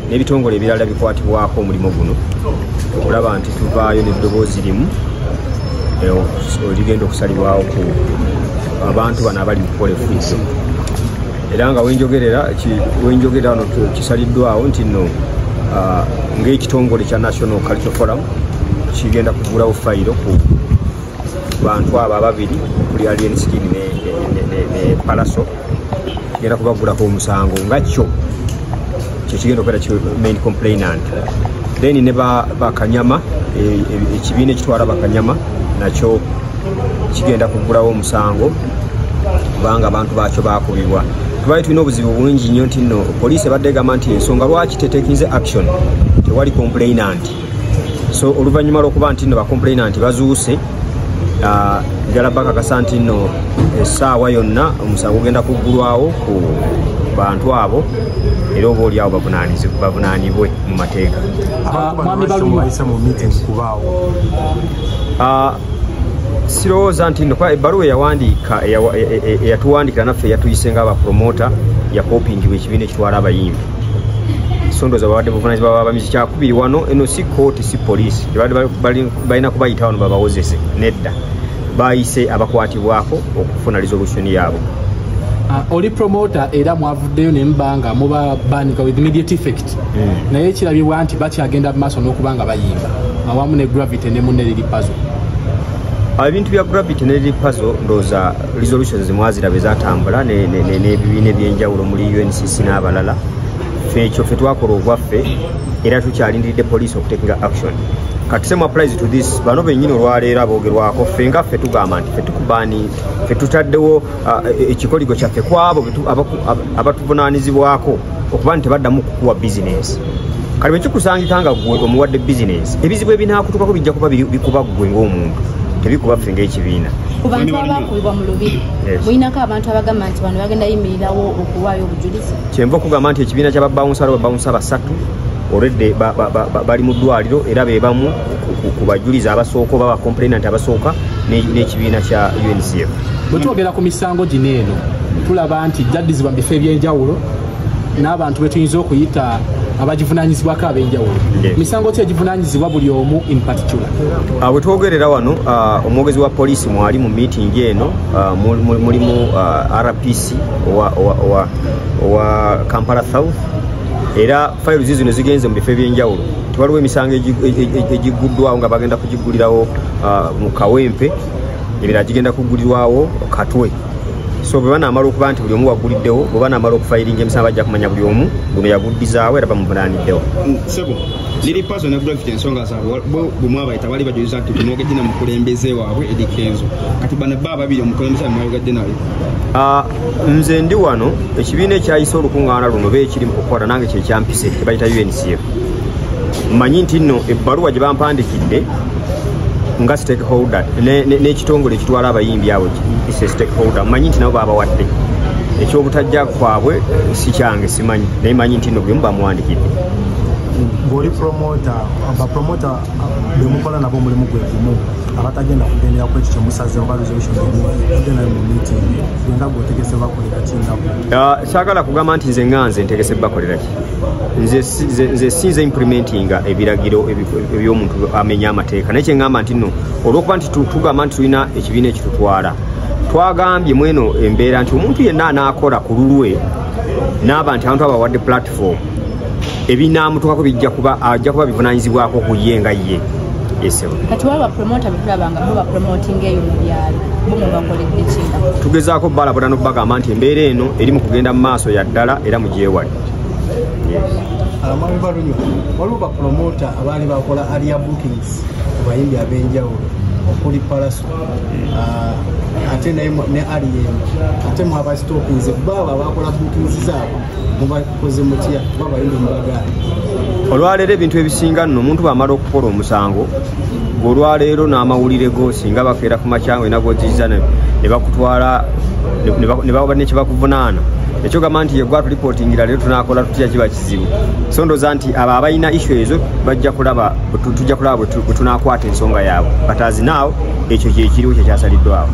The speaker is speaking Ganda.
N'ebitongole ebirala bikwatibwako omulimu guno okulaba nti tuvaayo n'eddoboozi limu ligenda okusalibwawo ku abantu bano abali mu kukola effujjo. Era nga wenjogerera wano kisaliddwawo nti nno ng'ekitongole kya National Cultural Forum kigenda kugulawo fayiro ku bantu abo ababiri okuli Alien Skin ne Palaso, genda kubagulako omusango nga kyo kyekigenda okubeera main complainant. Then ne Bakanyama, ekibiina ekitwala Bakanyama nakyo kigenda kugulawo omusango kubanga abantu bakyo bakubibwa. Tubadde tulina obuzibu bungi nnyo nti nno poliisi ebadde egamba nti ensonga lwaki tetekinze action, tewali complainant. So oluvannyuma lw'okuba nti nno ba complainant bazuuse, njala bakakasa nti nno essaawa yonna omusango gugenda kuggulwawo ku bantu abo, era oba oli awo bavunaanibwe mu mateeka. Sirowooza nti nno kuba ebbaluwa eyawandiika eyatuwandiikira naffe yatuyise nga abapromota yakopingibwa ekibiina ekitwala abayimbi. So ndowooza babadde buvunaanyizibwa bw'abamizi. Kyakubiri wano eno si kooti si poliisi, tebadde balina kubayita wano babawozese, nedda, bayise abakwatibwako okufuna resolution yaabwe. Oli promoter era mwavuddeyo ne muba nga muba banika with immediate effect, naye kirabibwa nti bakyagenda mu maaso n'okuba nga bayimba awamu ne Gravity ne munne Lil Pazo. Ebintu bya Gravity ne Lil Pazo ndowooza resolutions zemwaziraba ezatambula n'ebibiina ebyenjawulo muli UNCC n'abalala. Ffe ekyo ffe twakola ogwaffe era tukyalindiridde poliisi okutekinga action. Kati same applies to this, bano bennyini olwaleero aboogerwako ffe nga ffe tugamba nti ffe tukubaani, ffe tutaddewo ekikoligo kyaffe ku abo abatuvunaanyizibwako okuba nti tebaddamu kukuwa bizinensi. Kale bwe kikusangika nga ggwe omuwadde bizinensi, ebizibu ebinaakutuukako bijja kuba bikuba ggwe ng'omuntu, tebikuba ffe ng'ekibiina. Ku bantu abakubibwa mu Lubiri, mulinako abantu abagamba nti bano bagenda yimirirawo okuwaayo obujulizi? Kyenva okugamba nti ekibiina ky'ababawunsa babawunsa basatu already bali mu ddwaliro era be bamu ku bajulizi abasooka oba bacomplainant abasooka n'ekibiina kya UNCF. Bwe twogera ku misango gino eno tulaba nti jaddizibwa mu bifo ebyenjawulo n'abantu be tuyinza okuyita abagivunaanyizibwako ab'enjawulo. Misango ki egivunaanyizibwa buli omu in particular? Bwe twogerera wano omwogezi wa poliisi mwali mu meeting eno, mulimu RPC owa Kampala South, era files zino zigenze mu bifo ebyenjawulo. Tiwaliwo emisango egiguddwawo nga bagenda kugigulirawo mu Kawempe, ebirala gigenda kugulirwawo Katwe. So bwe banaamala okuba nti buli omu waguliddewo, bwe banaamala okufayiringa emisango bajja kumanya buli omu guno yaguddizaawo era bamuvunaaniddewo. Sebo, Lil Pazo ne Gravity ensonga zaabwe bwe mwabayita bali bajuliza nti temwogedde na mukulembeze waabwe Eddy Kenzo. Kati bano bo ababiri omukulembeze mwayogedde naye? Nze ndi wano ekibiina ekyayise olukuŋŋaana luno be ekiri mu kukola nange kye kyampise kye bayita UNCF. Mmanyi nti nno ebbaluwa gye bampandikidde nga stakeholder n'ekitongole ekitwala abayimbi abo stakeholder, mmanyi nti nabo babawadde ekyobutajja kwabwe si kyange simanyi, naye mmanyi nti nno buli omu bamuwandikidde. Ng'oli promoter, abapromota be mukola nabo omulimu gwe gumu abatagenda kugendera ku ekyo kyemusaze oba resolution gye nayo mu meeting, gwe nga gw'otegese bakolera ki nga? Saagala kugamba nti nze nga nze ntegese bakolera ki. Nze sinze implementinga ebiragiro eby'omuntu amenya amateeka, naye kye ŋŋamba nti nno olw'okuba nti tugamba nti tulina ekibiina ekitutwala, twagambye mweno embeera nti omuntu yenna anaakola ku lulwe n'aba nti abantu abawadde platform ebinaamutuukako bijja kuba ajja kuba bivunaanyizibwako ku ye nga ye. Yesebo. Kati waba promoter betulaba nga muba promoting eyo mu byalo, bo mubakoledde ki? Tugezaako balabula n'okubagamba nti embeera eno eri mu kugenda mu maaso ya ddala era mugyewale. Yes. Mwami Balunywa, waliwo bapromota abaali bakola area bookings ku bayimbi ab'enjawulo okuli Palaso, ate ne Alien, ate mwaba stoppings baaba abakola bookings zaabwe mubakoze mutya kuba abayimbi mubagaana? Olwaleero ebintu ebisinga nno omuntu bw'amala okukola omusango olwaleero n'amawulire go singa bakeera ku makya olina gw'ozizza ne bakutwala ne baba ne kyebakuvunaana, ekyogamba nti yegwa tulipootingira leero tunaakola tutya kiba kizibu. So ndowooza nti abo abalina issue ezo bajja kulaba, tujja kulaba bwe tunaakwata ensonga yaabwe, but as now ekyo kyekiriwo kyekyasaliddwawo.